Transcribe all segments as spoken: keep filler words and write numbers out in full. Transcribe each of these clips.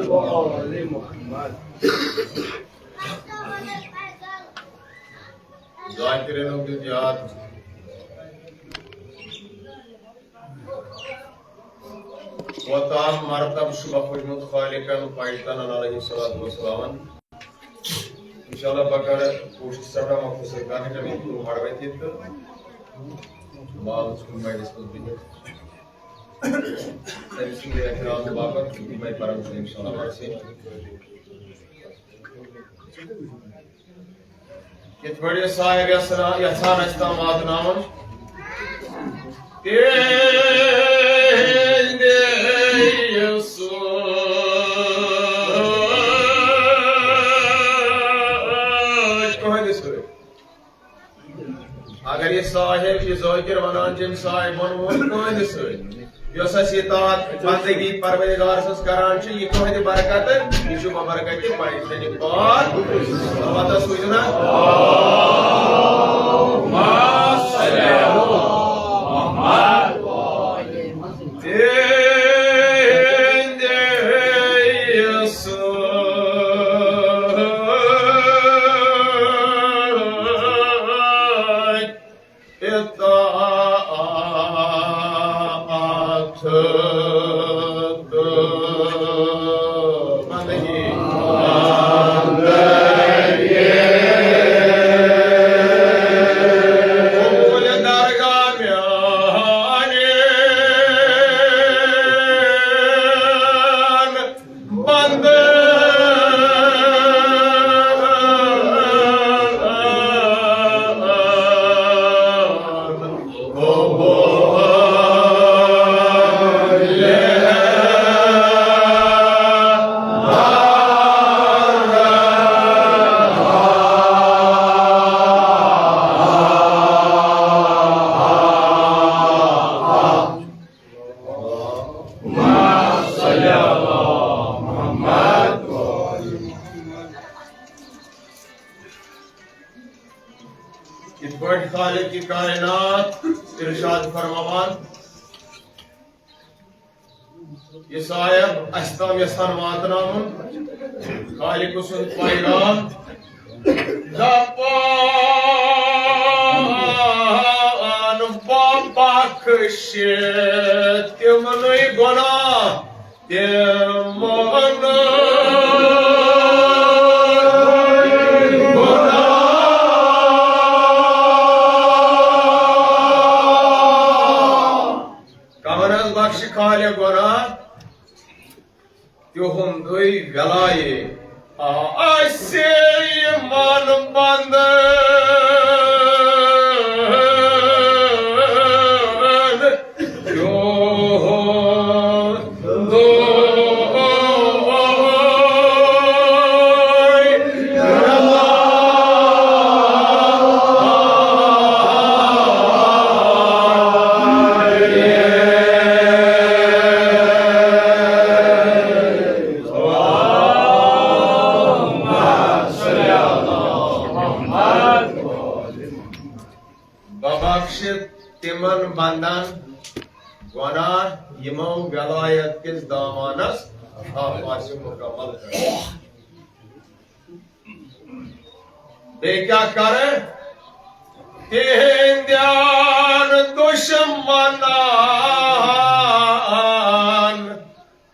وآل محمد۔ ذاکرینو دیُت یاد۔ کوتاہ مرتب شبہ پھٔجمُت خالقن پنجتن علیہ الصلوۃ والسلام۔ انشاءاللہ بہٕ کرٕ کوٗشِش سٮ۪ٹھاہ مختصر کرنٕچ، مےٚ کوٚر مَڑوَے تہِ تہٕ بہٕ آوُس کُنہِ مجلس منٛز بِہِتھ۔ تٔمۍ سٕنٛدِ احترام باپتھ یِمَے پَرو أسۍ انشاءاللہ پَرسے۔ یِتھ پٲٹھۍ یہِ صاحب یژھان، یژھان اَسہِ تام واتناوُن۔ تِہِنٛدِ سۭتۍ کٕہٕنٛدِ سۭتۍ۔ اگر یہِ صاحب، یہِ ذٲکِر وَنان چھِ أمۍ صاحبَن ووٚن کٕہٕنٛدِ سۭتۍ، یۄس اَسہِ اطاعت بندگی پروردگار سٕنٛز کران چھِ، یہِ تُہنٛدِ برکتہٕ، یہِ چھُ ببرکتِ پنجتنہِ پاک۔ پتہٕ سوٗزِو نا۔ تِہِنٛدِ سۭتۍ اطاعت تہٕ بندگی۔ قبول درگاہ میانین بندن۔ یِتھ پٲٹھۍ خالق کائنات ارشاد فرماوان، یہِ صاحب اَسہِ تام یژھان واتناوُن، خالق سُنٛد پیغام۔ دپان بہٕ بخشِ تِمنٕے گۄناہ، تِمنٕے گۄناہ۔ کمن حظ بخشِ خالق گۄناہ؟ تِہُنٛدُے وِلایہِ آسہِ یِمن بندن تِہُنٛدُے۔ ببخشِ تِمن بندن گۄناہ، یِمو ولایت کِس دامانس آسہِ مکمل کرُن۔ بیٚیہِ کیٛاہ کرٕ؟ تِہنٛدٮ۪ن دُشمنن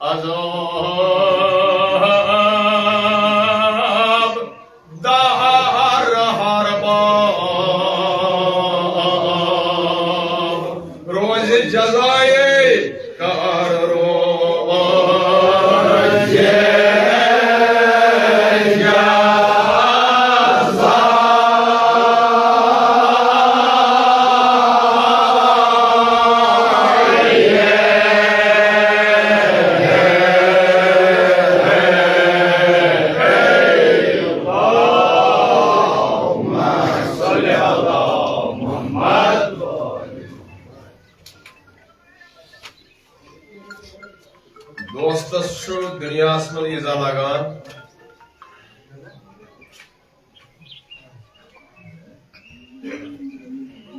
عذاب دہر ہر باب روزِ جزائے کر روزِ جزا۔ دوستس چھُ دُنیاہس منٛز ایٖزا لگان،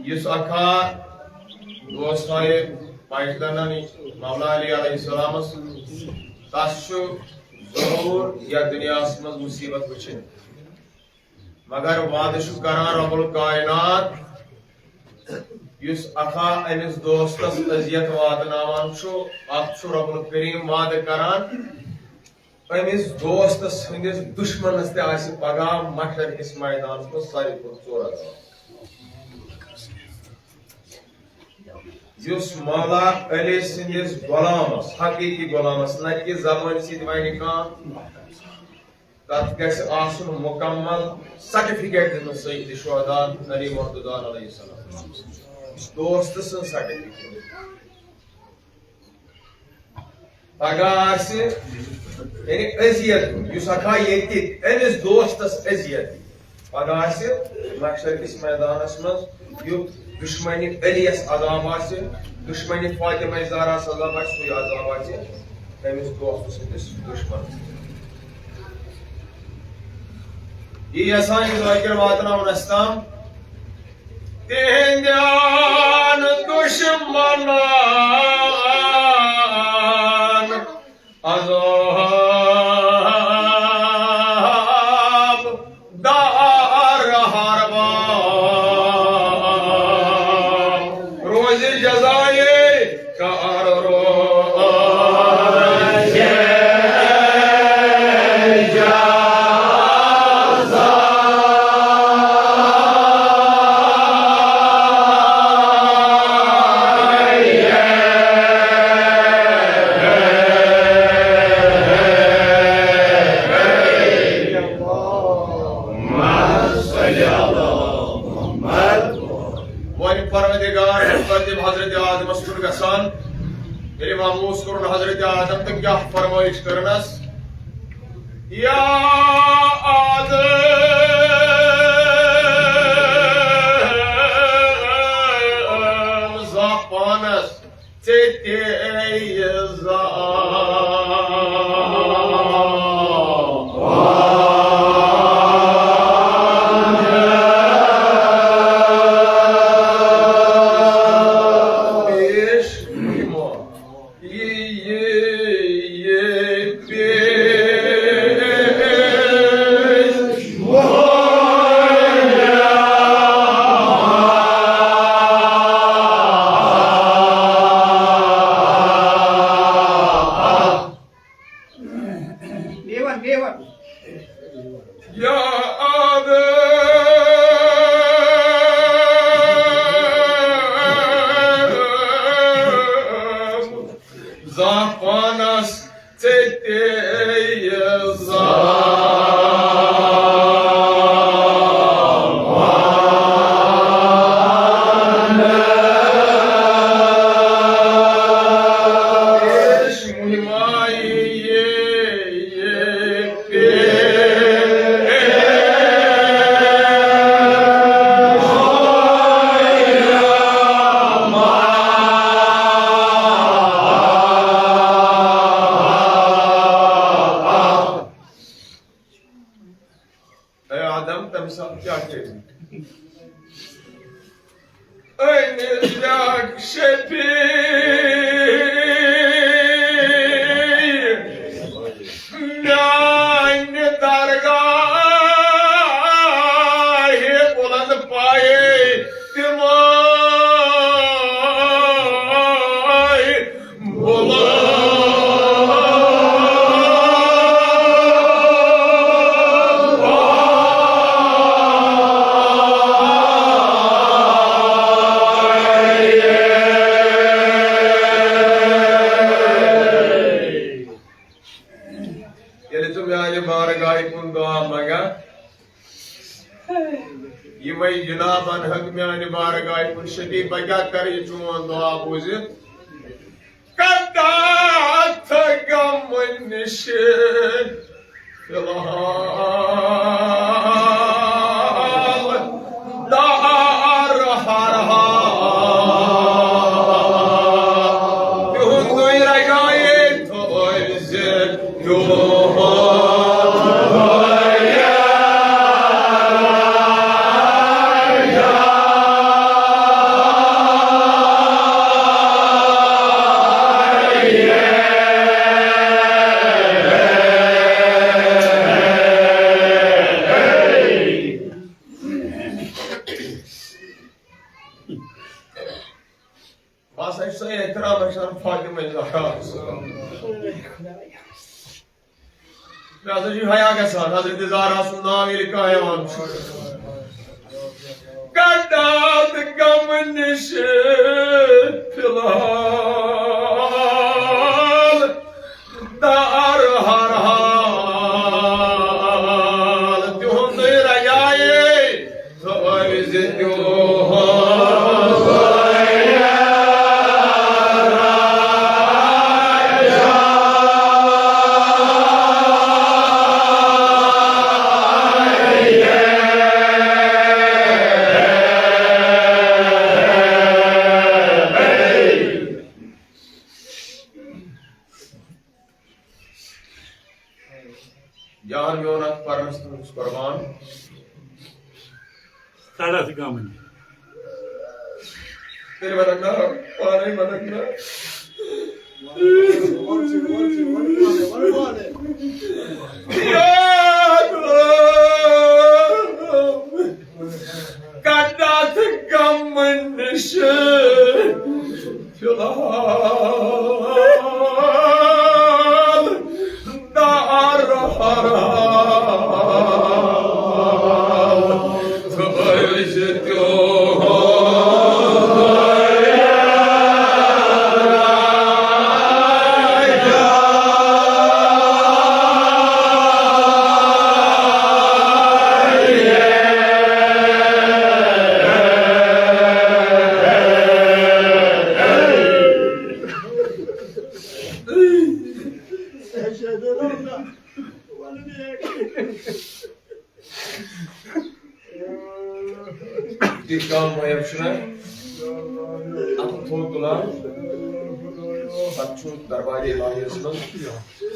یُس اکھا دوستایہِ پنجتنن مولا علی علیہ السلامس، تس چھُ ضرور یتھ دنیاہس منٛز مصیبت وٕچھِنۍ، مگر وعدٕ چھُ کران رب الکائنات، یُس اکھا أمِس دوستس اذیت واتناوان چھُ، اکھ چھُ رب الکریم وعدٕ کران، أمِس دوستس ہٕنٛدِس دُشمنس تہِ آسہِ پگاہ محشر کِس میدانس منٛز ساروی کھۄتہٕ ژوٚر عذاب۔ یُس مولا علی سٕنٛدِس غلامس، حقیقی غلامس، نہ کہِ زبٲنۍ سۭتۍ ونہِ کانٛہہ، تتھ گژھِ آسُن مکمل سرٹیفکیٹ دِنہٕ سید شہداء علی مرتضی علیہ السلام۔ دوست سٕنٛز سرٹیفکیٹ۔ پگاہ آسہِ، یعنی اذیت، یُس ہا ییٚتہِ أمِس دوستس اذیت۔ پگاہ آسہِ محشر کِس میدانس منٛز یُتھ دُشمنی علیس عذاب آسہِ، دُشمنی فاطمہ زہراہس عذاب آسہِ، سُے عذاب آسہِ أمِس دوستہٕ سٕنٛدِس دُشمنس۔ یہِ یژھان یہِ ذٲکِر واتناوُن اَسہِ تام، تِہنٛدٮ۪ن دُشمنن عذاب دار ہر باب روزِ جزائے کار روزِ جزا۔ وۄنۍ پروردگار مُقدِم حضرت آدمس کُن گژھان، ییٚلہِ ماموس کوٚرُن حضرت آدم تہٕ کیٛاہ فرمٲیش کٔرنس؟ یا آدم، زانٛہہ پانس ژےٚ تہِ یہِ زانٛہہ۔ پیش مہمان۔ یہِ، یہِ، یہِ پیش۔ بیٚیہِ وَن، بیٚیہِ وَن۔ یا آدم، زانٛہہ پانس ژےٚ تہِ یہِ زانٛہہ۔ اے آدم، تمہِ ساتہٕ کیٛاہ کٔرِو؟ أمِس لیکھ شفیع میانہِ درگاہِ بُلند پایہِ تِمے۔ ییٚلہِ ژٕ میانہِ بارگاہہِ کُن دعا منگکھ، یِمے جنابن ہیٚکۍ میانہِ بارگاہہِ کُن، شفیع، بہٕ کیٛاہ کرٕ یہِ چون دعا بوٗزِتھ؟ کتھ غمہٕ نِش فی الحال دار ہر حال۔ تِہُنٛدُے رجایے تھٲوزِ۔ مےٚ ہسا چھُ حیا گژھان حضرت زہرا سُنٛد ناو ییٚلہِ کانٛہہ ہٮ۪وان چھُ۔ کڑان غم نِش فی الحال دار ہر حال، تِہُنٛدُے رجایے تھٲوزِ تِہُنٛد۔ یار میون اتھ پرنس تہٕ اوس قربان۔ کڑا تہٕ غم نِش۔ تیٚلہِ ونکھ نا، پانے ونکھ نا۔ یار، کڑا تہٕ غم نِش۔ فی الحال دار حال تھٲوزِ تِہُنٛد۔ تیُتھ کانٛہہ مۄیَر چھُنہ، اَتھٕ تھوٚد تُلان، پَتہٕ چھُ دربارِ الٰہیَس منٛز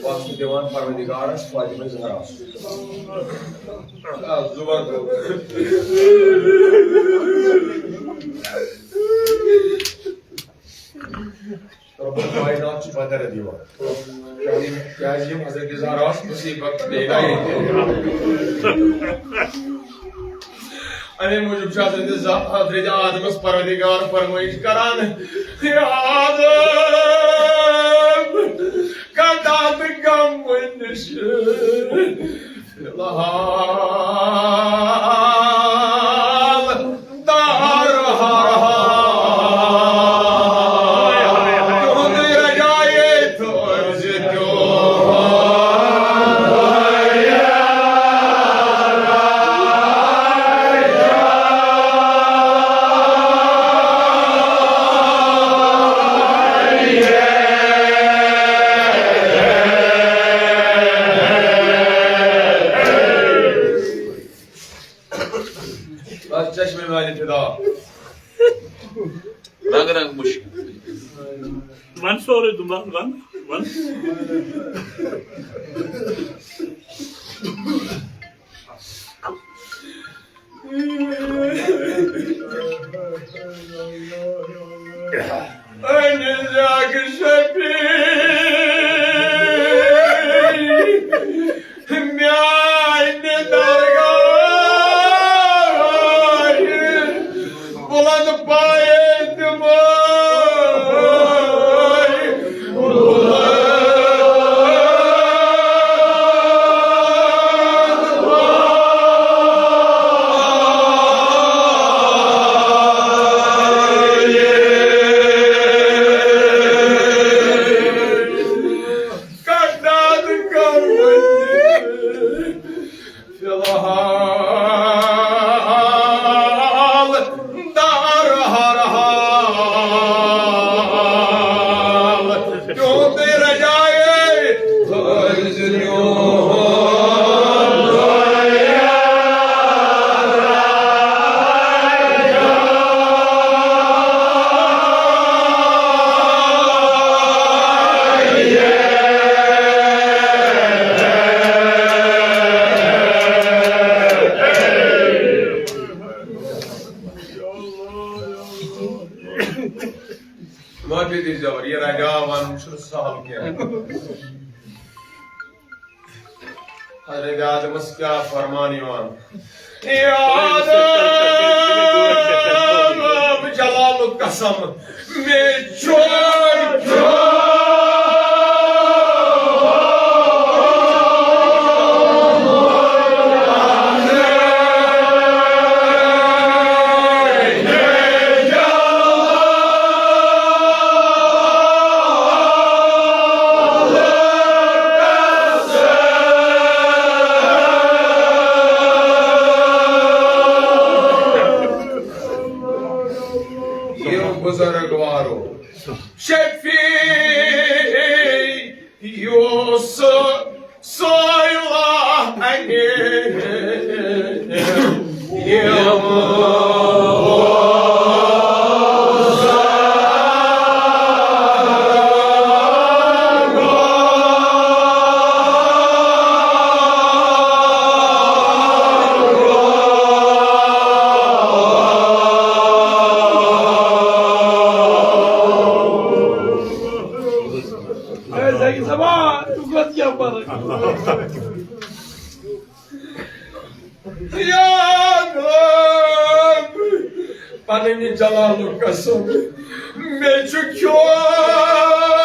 وَسُن دِوان پروردگارَس فاطمہ زہراہَس۔ آ، زُبَردَس۔ رب الکائنات چھُ بدر دِوان۔ کیازِ یِم حضرت زہرا ٲس مصیبت بیگاہ ییٚتہِ۔ اَمے موٗجوٗب چھُ حضرت ز-، حضرت آدمس پروردگار فرمٲیِش کران، ہے آدم، کڑا تہٕ غم نِش فی الحال دار ہر حال۔ تُہُنٛدُے رجایے تھٲوزِ تِہُنٛد۔ بس چشمے میانہِ فدا۔ رنگ رنگ مشکل۔ ون سورُے دُنبال، ون، ون۔ أنِس اکھ شفیع میانہِ درگاہ، بلند پایے دِمے بلند۔ کڑا تہٕ غم نِش فی الحال دار ہر حال۔ تِہُنٛدُے رجایے تھٲوزِ تِہُنٛد۔ معافی دی زیور، یہِ رجا ونُن چھُنہٕ سہل کینٛہہ۔ حضرت آدمس کیٛاہ فرمان یِوان؟ اے آدم، جلالُک قسم، مےٚ چھُ بزرگوارو، شفیع یوسف سٲیلا اَنہِ یِم۔ اے زنگی صٲبا، ژٕ کتھ کیٛاہ پران؟ یا رب، پننہِ جلالُک قسم، مےٚ چھُ کھیوٚن۔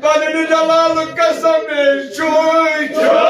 پننہِ جلالُک قسم، مےٚ چھُ کھیوٚن۔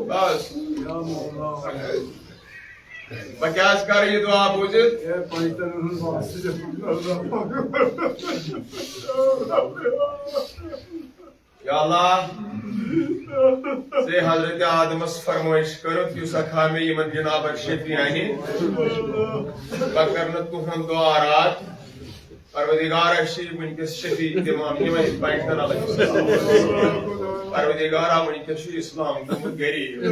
بس۔ بہٕ کیٛاہ حظ کَرٕ یہِ دُعا بوٗزِتھ؟ یا اللہ، ژےٚ حضرت آدمس فرمٲیش کٔرٕتھ، یُس اکھ ہا مےٚ یِمن جنابن شفیعانی، بہٕ کرٕ نہٕ تُہُنٛد دُعا راتھ۔ پروردگارا، أسۍ چھِ وٕنکیٚس شفیع تمام یِمن پنٛژن الگ۔ پروردگارا، وٕنکیٚس چھُ اسلام گوٚمُت غریب۔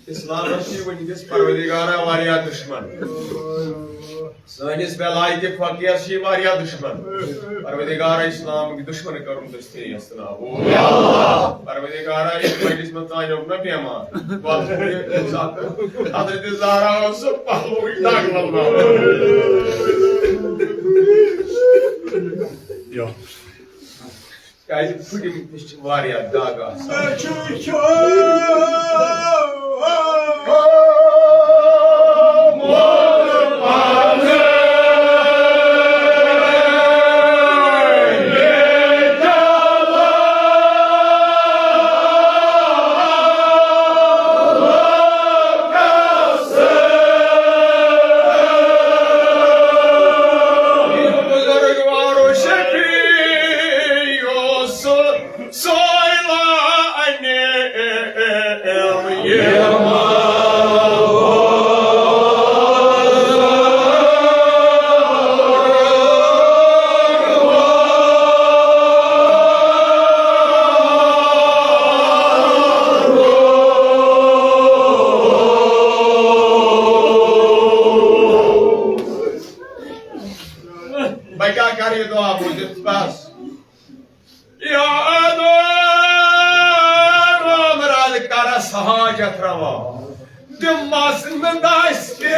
اسلامس چھِ وٕنکیٚس پروردگارا واریاہ دشمن۔ سٲنِس بے لایقہِ فقیرس چھِ واریاہ دشمن۔ پروردگارا، اسلامٕکۍ دشمن کرُن دٔستِر یژھ تناو۔ پروردگارا، یتھ مجلس منٛز تانیوک نہ بیمار۔ حضرت زہرا اوس سُہ پہلوٕے دگ لمناوان۔ کیازِ پھٕٹِمٕتِس چھِ واریاہ دگ آسان۔ بہٕ کیٛاہ کَرٕ یہِ دُعا بوٗزِتھ؟ بس۔ یا ادو رام راج کرس حاجت روا، دِمس نہٕ دستہِ۔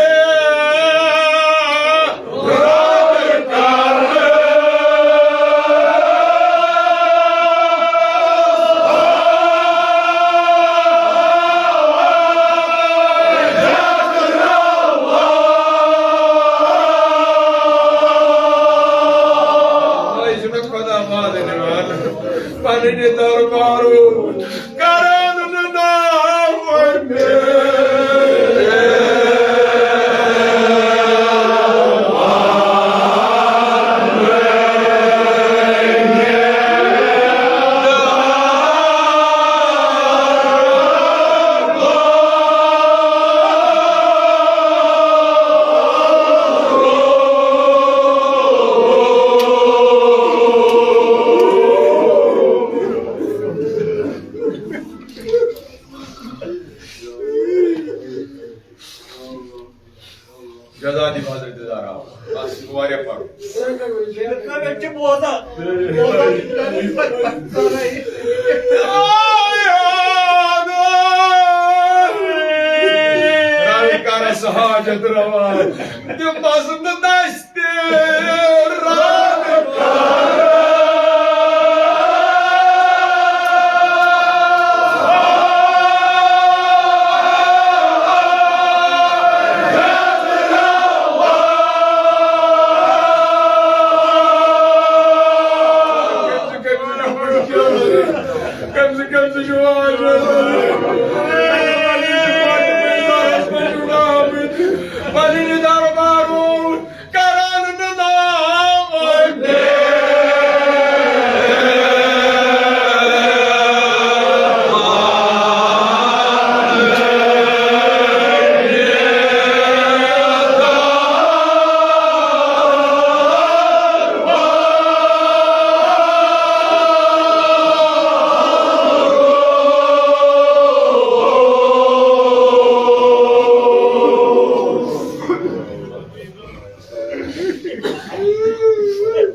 دربارو کرن ناو جزا دی حضرت زہرا۔ بس، واریاہ پَرُن۔ رَوِ کَرَس حاجت روا، تِم بَزُن نہٕ دَسہِ۔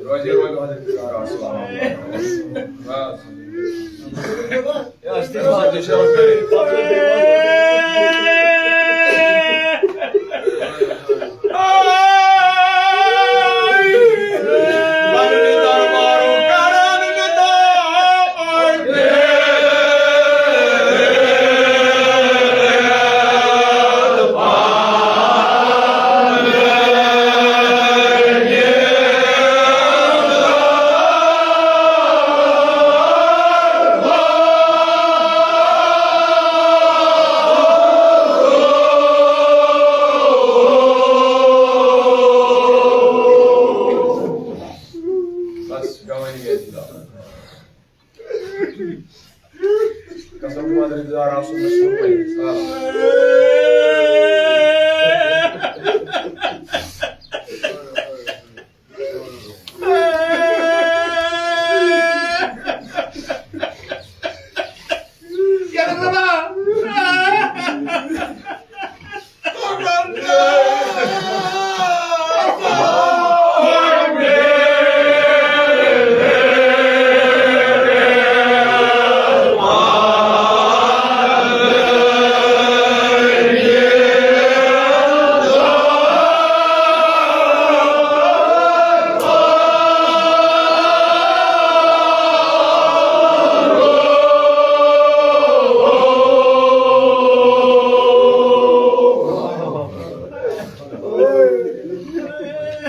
روزے روزے حضرت زہرا۔ بس۔ بس، گوٲہی گٔے خدا۔ قسم چھُ حضرت زہرا سُنٛد، مےٚ چھُ صُبحٲے۔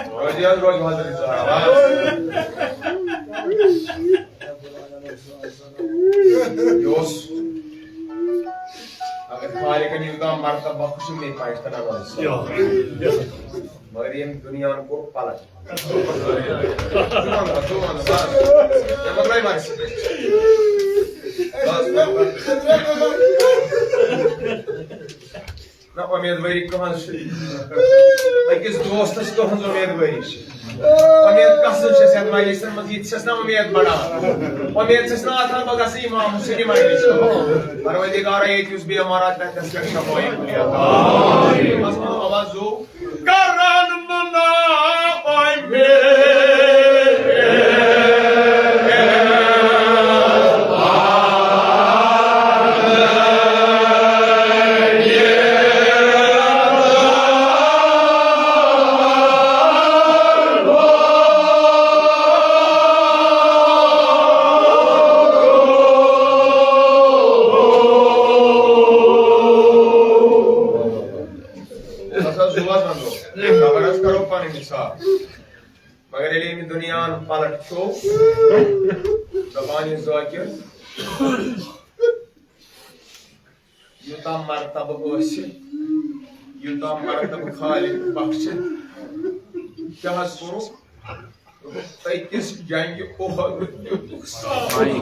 روزِ حظ، روزِ حضرت صاحب۔ یہِ اوس، اگر خالقن یوٗتاہ مرتبہ بخشُن، مےٚ پَزِ تَنہٕ روزُن۔ مگر ییٚمۍ دُنیاہن کوٚر پلٹ۔ ژٕ وَن، ژٕ وَن، بس۔ مےٚ مۄکلٲے وۄنۍ۔ بس، بس، بس۔ نہ، اُمیدوٲری کٕہٕنٛز چھِ؟ أکِس دوستس کٕہٕنٛز اُمیدوٲری چھِ؟ اُمید کَسٕنٛز چھَس یَتھ مجلسن منٛز؟ یہِ تہِ چھَس نہ اُمید بڑان۔ اُمید چھَس نہ آسان بہٕ گژھٕ اِمام حُسین مجلس۔ پروردگارا، ییٚتہِ یُس بیمار آسہِ، تَتھ گژھِ شفا عاجلہ۔ بس، آواز زو۔ کرن نہ اُمید۔ ہسا زُوَس وَنو، خبر حظ کرو پَنٕنۍ حِساب۔ مگر ییٚلہِ أمۍ دُنیاہَن پلٹ کھیوٚو، دپان یہِ ذٲکِر، یوٗتاہ مرتبہٕ ٲسِتھ، یوٗتاہ مرتبہٕ خالق بخشِتھ، کیٛاہ حظ کوٚرُکھ؟ أکِس جنگہِ اُحد دیُتُکھ سامانہٕ۔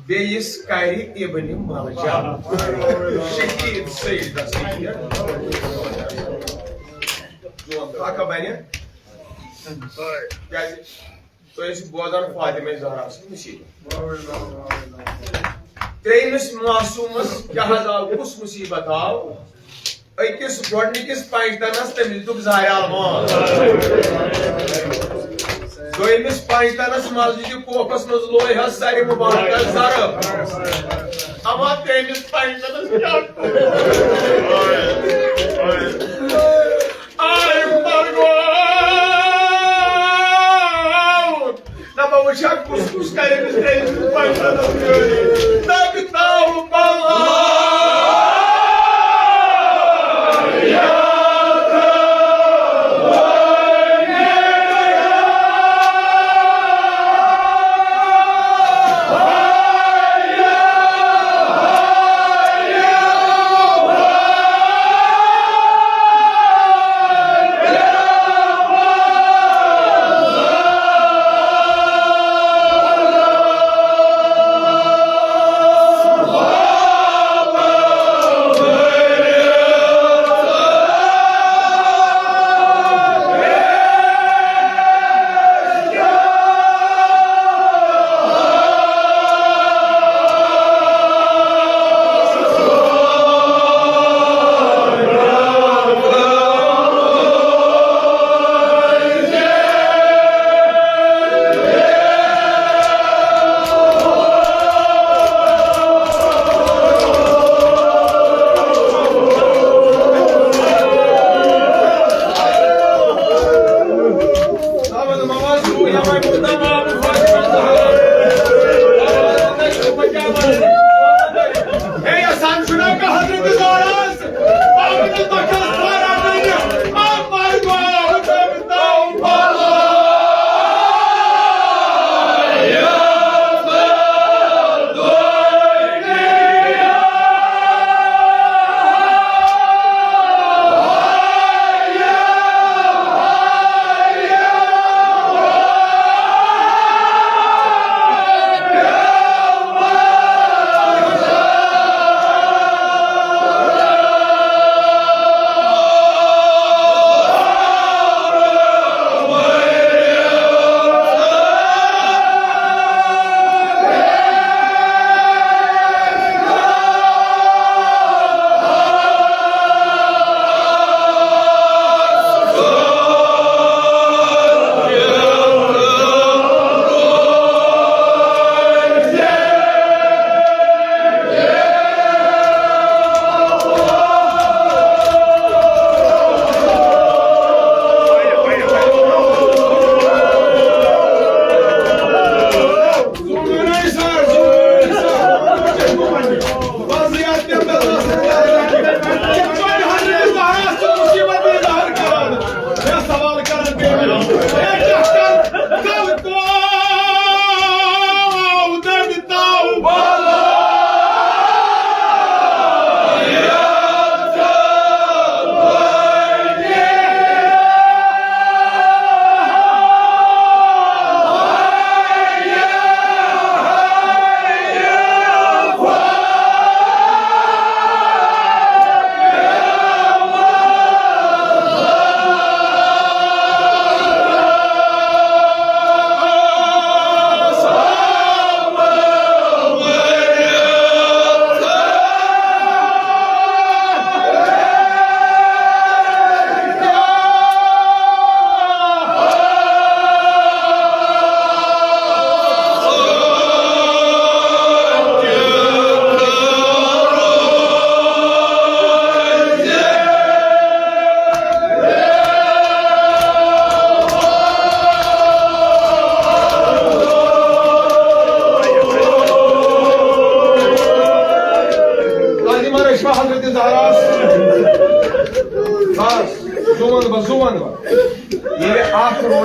بیٚیِس کرِ ابن ماجہ شہید سیدس نِش۔ چون کاکا بنہِ۔ کیٛازِ؟ تُہۍ ٲسِو بوزان فاطمہ زہرا سٕنٛز مصیبت۔ ترٛیٚیمِس معصوٗمس کیٛاہ حظ آو، کُس مصیبت آو؟ أکِس گۄڈٕنِکِس پنجتنس تٔمِس دیُت زہرا ماز۔ دوٚیمِس پنجتنس مسجدِ کوفس منٛز لوے حظ سرِ مبارکہ ضرب۔ اما ترٛیٚیمِس پنجتنس کیٛاہ کوٚر؟ آے مرگو! نہ بہٕ وٕچھِ ہا کُس کُس کرِ أمِس ترٛیٚیِمِس پنجتنس میٲنِس۔ نہ بہٕ تھاوٕ بلاے۔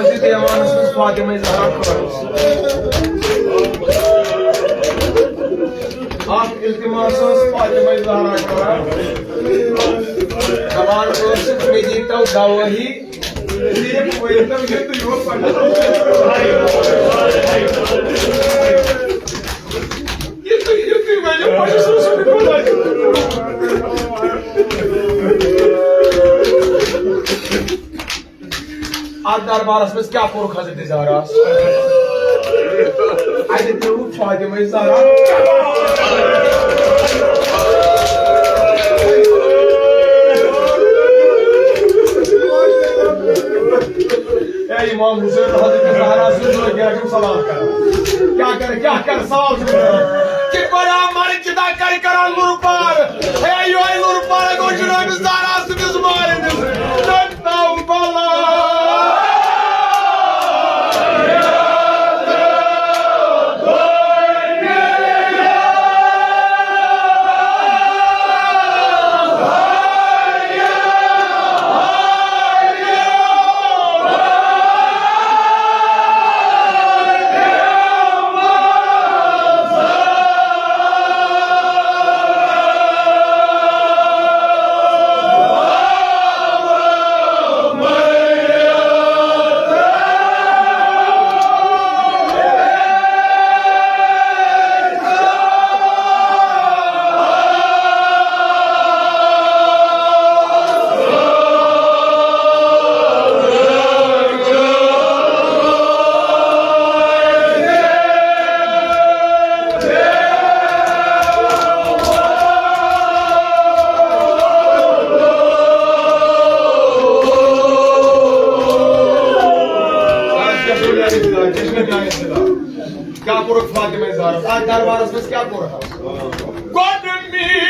مسجد ایوانس منٛز فاطمہ زہرا خٲطرٕ اکھ التماس ٲس فاطمہ زہرا کران۔ دپان ٲسٕکھ، مےٚ دیٖتو گوٲہی، یہِ ؤنۍتو، یہِ تُہۍ یور پننِس یہِ تُہۍ، یہِ تُہۍ ؤنِو، پننِس رسول خۄداے۔ اتھ دربارس منٛز کیٛاہ کوٚرُکھ حضرت زہراہس؟ اتہِ ترٛٲوٕکھ فاطمہ زہرا۔ اے امام حسین، حضرت زہرا سٕنٛز لٲگۍ کیٛاہ چھِم سوال کران؟ کیٛاہ کر، کیٛاہ کر سوال چھُم کران؟ کِتھ پٲٹھۍ آو مرٕ چِتا کرِ کران لُرٕ پار؟ ہے، یِہوٚے لُرٕ پار گوٚو جناب زہرا سٕنٛدِس مالِنِس۔ کیٛاہ کوٚرُکھ فاطمہ زہرا؟ اتھ دربارس منٛز کیٛاہ کوٚرُکھ؟ گۄڈٕ میٖٹھ۔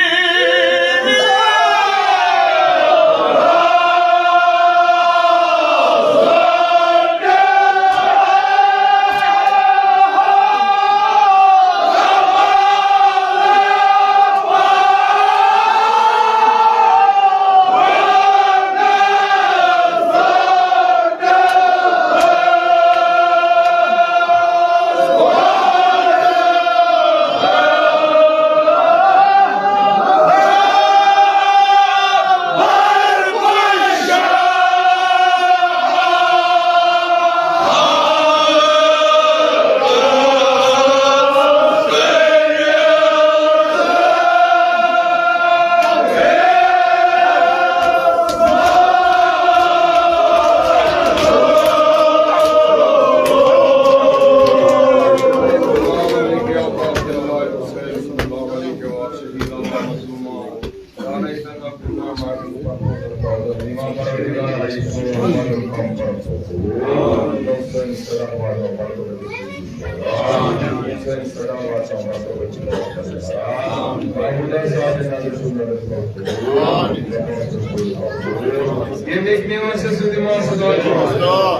ییٚمِکۍ نِوان چھِ سُہ دِوان سُہ دۄہ چھُ۔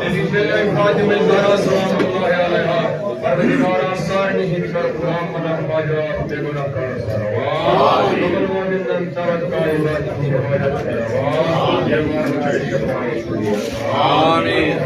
تٔمِس چھِ لَگہِ فاطمہ زہرا سلام اللہ علیہا۔ پروردگارا، سارنٕے ہِنٛدۍ کر گُناہ پناہ باجرا، بے گُناہ کر سروا۔ قبل مومن نن ترک کائنات کی حفاظت کروا۔ آمین۔